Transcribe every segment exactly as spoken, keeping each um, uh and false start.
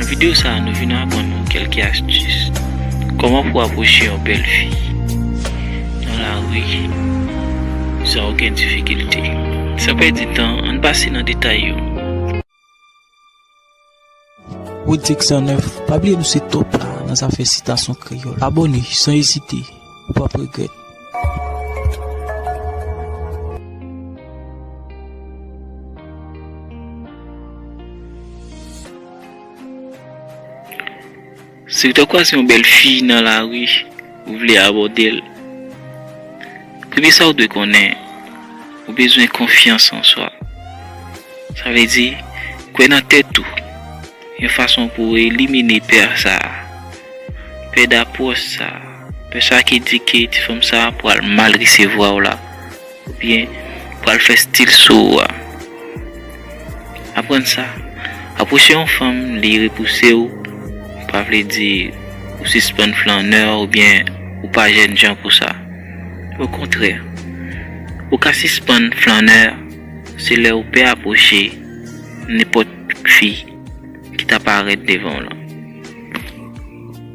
Videyo sa a, nou vin aprann ou kèlke astis kòman pou apwoche yon bèl fi nan lari san okenn difikilte. San pèdi tan, ann pase nan detay yo. Rodrigue cent neuf, pa bliye nou se top la nan zafè sitasyon kreyòl. Abòne san ezite, ou p ap regrèt. Si w ta kwaze yon bèl fi nan lari, ou vle abòde l, premye sa w dwe konnen, ou bezwen konfyans an swa. Sa vle di, kwè nan tèt ou, yon fason pou w elimine pè sa a, pè dapwòch sa a, pè sa ki di ke ti fanm sa a pral mal resevwa w la, oubyen pral fè stil sou ou a. Aprann sa, apwoche yon fanm, li repouse w, pa vle di ou sispann flannè oubyen ou pa jènjan pou sa. Okontrè, ou ka sispann flannè se lè ou pè apwoche nenpòt fi ki ta parèt devan w lan.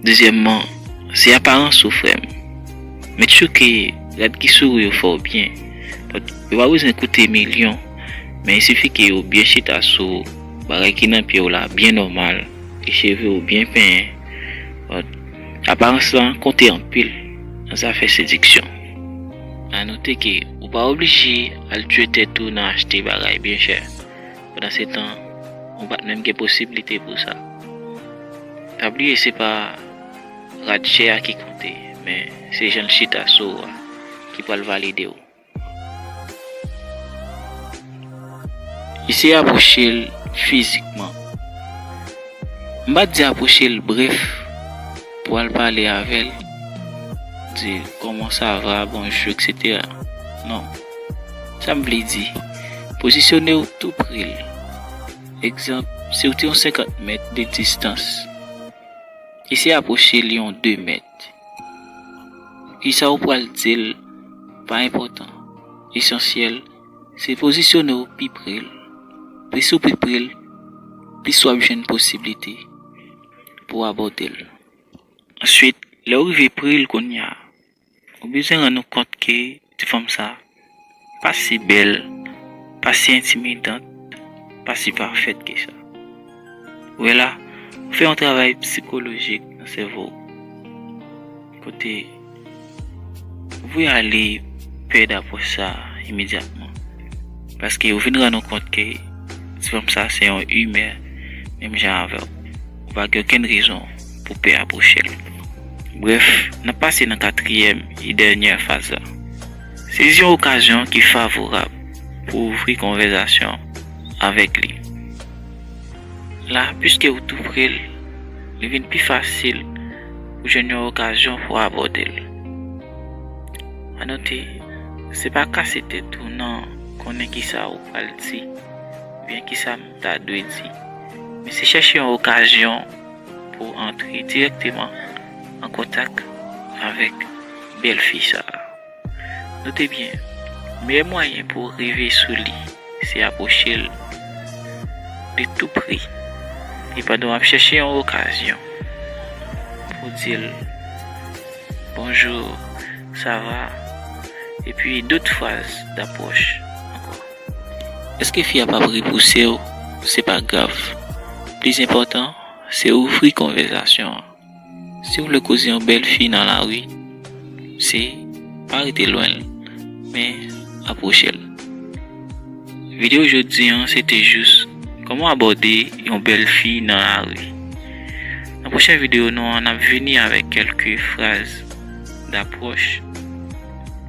Dezyèmman, se aparans ou, frè m. Make sure ke rad ki sou ou yo fè w byen. Yo pa bezwen koute milyon, men il sifi ke yo byen chita sou ou, bagay ki nan pye w la byen nòmal, e cheve w byen penyen. Aparans lan konte anpil nan zafè sediksyon. A note ke ou pa oblije al tchwe tèt ou nan achte bagay byen chè. Pandan se tan, ou pa t menm gen posiblite pou sa. Pa bliye se pa rad chè a ki konte, men se jan l chita sou ou a ki pral valide w. Eseye apwoche l fizikman. M pa t di apwoche l, bref, pou w al pale avè l, di l, "Kòman sa va, bonjou, et cetera" Non. Sa m vle di, pozisyone w tou pre l. Egzanp, si w te yon senkant mèt de distans, eseye apwoche l yon de mèt. Kisa w pral di l pa enpòtan. Esansyèl, se pozisyone w pi pre l. Plis ou pi pre l, plis w ap jwenn posiblite pou w abòde l. Answit, lè w rive pre l kounye a, ou bezwen rann ou kont ke ti fanm sa pa si bèl, pa si entimidant, pa si pafèt ke sa. Ou wè la, ou fè yon travay sikolojik nan sèvo w, kote ou voye ale pè dapwòch sa imedyatman. Paske ou vin rann ou kont ke ti fanm sa se yon imè, menm jan avè w. Ou pa gen okenn rezon pou pè apwoche l. Brèf, n ap pase nan katriyèm e dènyè faz la. Sezi yon okazyon ki favorab pou ouvri konvèsasyon avèk li. La, piske w tou pre l, li vin pi fasil pou jwenn yon okazyon pou abòde l. A note, se pa kase tèt ou nan konnen kisa ou pral di, oubyen kisa m ta dwe di, men se chèche yon okazyon pou w antre dirèkteman an kontak avèk bèl fi sa a. Note byen, meyè mwayen pou w rive sou li, se apwoche l de tou pre. E pandan w ap chèche yon okazyon pou w di l, "Bonjou, sa va?" Epi dòt fraz dapwòch ankò. Èske fi a p ap repouse w? Se pa grav. Plis enpòtan, se ouvri konvèsasyon an. Si w vle koze yon bèl fi nan lari, se pa rete lwen l, men apwoche l. Videyo jodi an, se te jis kòman abòde yon bèl fi nan lari. Nan pwochen videyo nou an, n ap vini avèk kèlke fraz dapwòch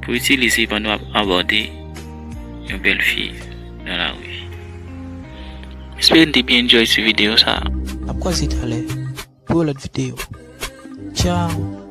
pou itilize pandan w ap abòde yon bèl fi nan lari. Espere n te byen enjoy ti videyo sa a. N ap kwaze talè pou yon lòt videyo. Tchao!